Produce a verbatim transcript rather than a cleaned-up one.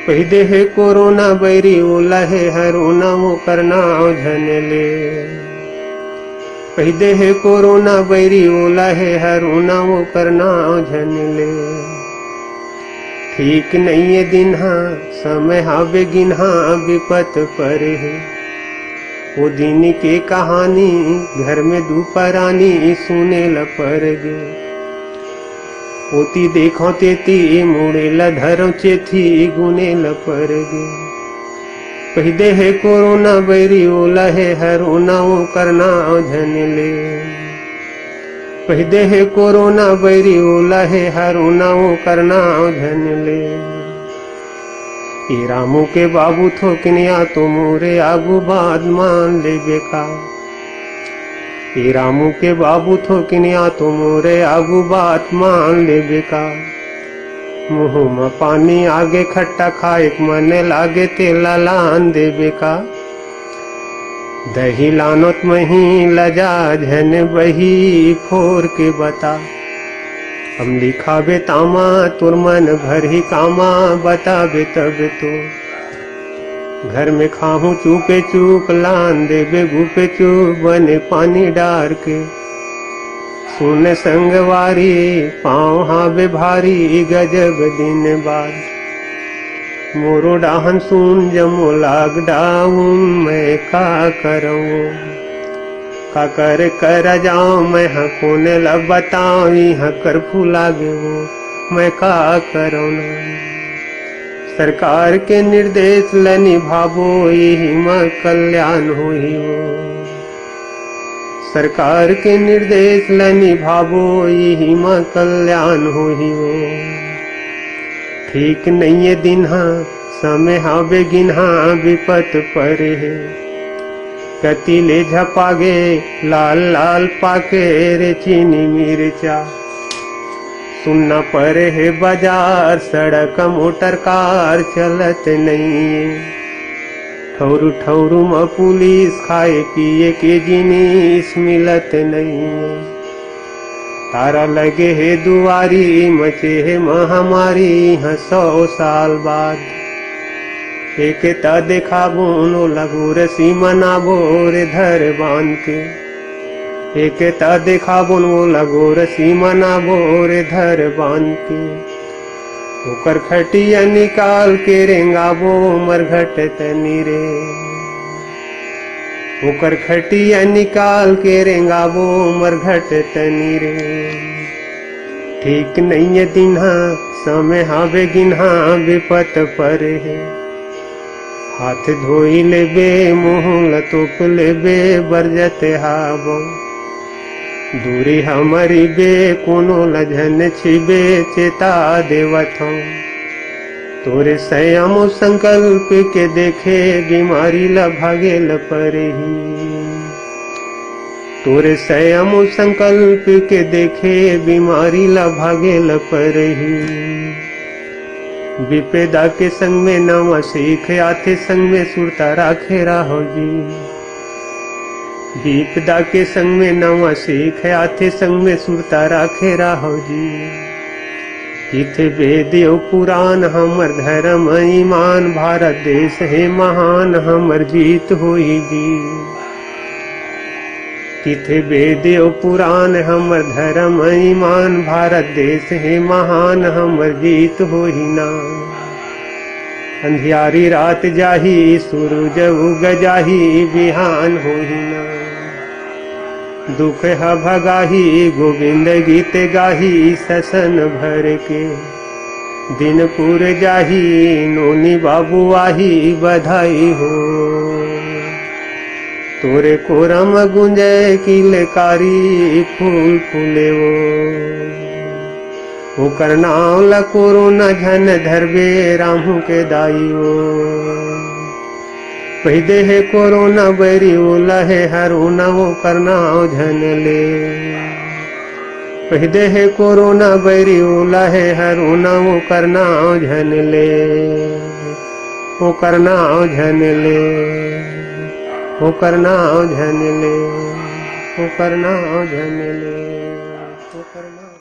कहि दे हे कोरोना बैरी ओला हे हर ओना ओकर नाव झन ले। कहि दे हे कोरोना बैरी ओला हे हर ओना ओकर नाव झन ले। ठीक नइये दिन हा, समय हावे गिनहा, बिपत परे हे। ओ दिन के कहानी घर में दू परानी सुने ल पर गे। ओती देखो तेती मुड़े ल धरो चेथी गुने ल पर गे। कहि दे हे कोरोना बैरी ओला हे हर ओना ओकर नाव झन ले। कहि दे हे कोरोना बैरी ओला हे हर ओना ओकर नाव झन ले। ए रामू के बाबू थोकिनिया तो मोरे आगू बात मान लेबे का। ए रामू के बाबू थोकिनिया तो मोरे आगू बात मान लेबे का। मुंह म पानी आगे खट्टा खाए के मन लागे तेला लान देबे का। दही लानोत मही लजा झन बही फोर के बता। हम लिखाबे तामा तोर मन भरही कामा बताबे तब तो। घर में खाहूं चुपे चुप लान देबे गुपे चुप बने पानी डार के। सुन संगवारी पाँव हावे भारी गजब दिन बाद। मोरो डाहन सुन जमो लॉकडाउन मैं का करऊं। का कर कर जाऊं मैं हा कोने ल बताऊं इहाँ कर्फ्यू लागे वो मैं का करऊं ना। सरकार के निर्देश ल निभाबो इही म कल्याण होही वो। सरकार के निर्देश ल निभाबो इही म कल्याण होही वो। ठीक नइये दिन हा समय हावे गिनहा बिपत परे हे। कति ले झपागे लाल लाल पाके रे चीनी मिर्चा। सुन्ना परे हे बाजार सड़क मोटर कार चलत नइये। ठौरू ठौरू म पुलिस खाए पिए के जिनिस मिलत नइये। तारा लगे हे दुआरी मचे हे महामारी इहाँ सौ साल बाद। एक त देखाबोन ओला गोरसी मनाबो रे धर बांध के। एक त देखाबोन ओला गोरसी मनाबो रे धर बांध के। ओकर खटिया निकाल के रेंगाबो मरघट तनी रे। ओकर खटिया निकाल के रेंगाबो मरघट तनी रे। ठीक नइये दिन हा समय हावे गिनहा बिपत परे हे। हाथ धोई लेबे मुंह ल तोप लेबे बरजत हाबो। दूरी हमरी बे कोनो ल झन छिबे चेता देवत हूँ। तोरे संयम संकल्प के देखे बीमारी ल भागे ल परही। तोरे संयम संकल्प के देखे बीमारी ल भागे ल परही। विपदा के संग में नवा सीख आथे, संग में सुरता राखे राहव जी। विपदा के संग में नवा सीख आथे, संग में सुरता राखे राहव जी। किथे वेद अउ पुराण हमर धर्म ईमान, भारत देश हे महान हमर जीत होही जी। किथे वेद अउ पुराण हमर धर्म ईमान, भारत देश हे महान हमर जीत होही ना। अंधियारी रात जाही सूरज उग जाही बिहान होही ना। दुख ह भगाही गोविंद गीत गाही ससन भर के। दिन पुर जाही नोनी बाबू आही बधाई हो। तोरे कोरम गुंजय किलकारी फूल फूले वो। ओकर नाव ल कोरोना झन धरबे रामू के दाई वो। कहि दे हे कोरोना बैरी ओला हे हरोना ओकर नाव झन ले। कहि दे हे कोरोना बैरी ओला हे हरोना ओकर नाव झन ले। ओकर नाव झन ले। ओकर नाव झन ले। ओकर नाव झन ले।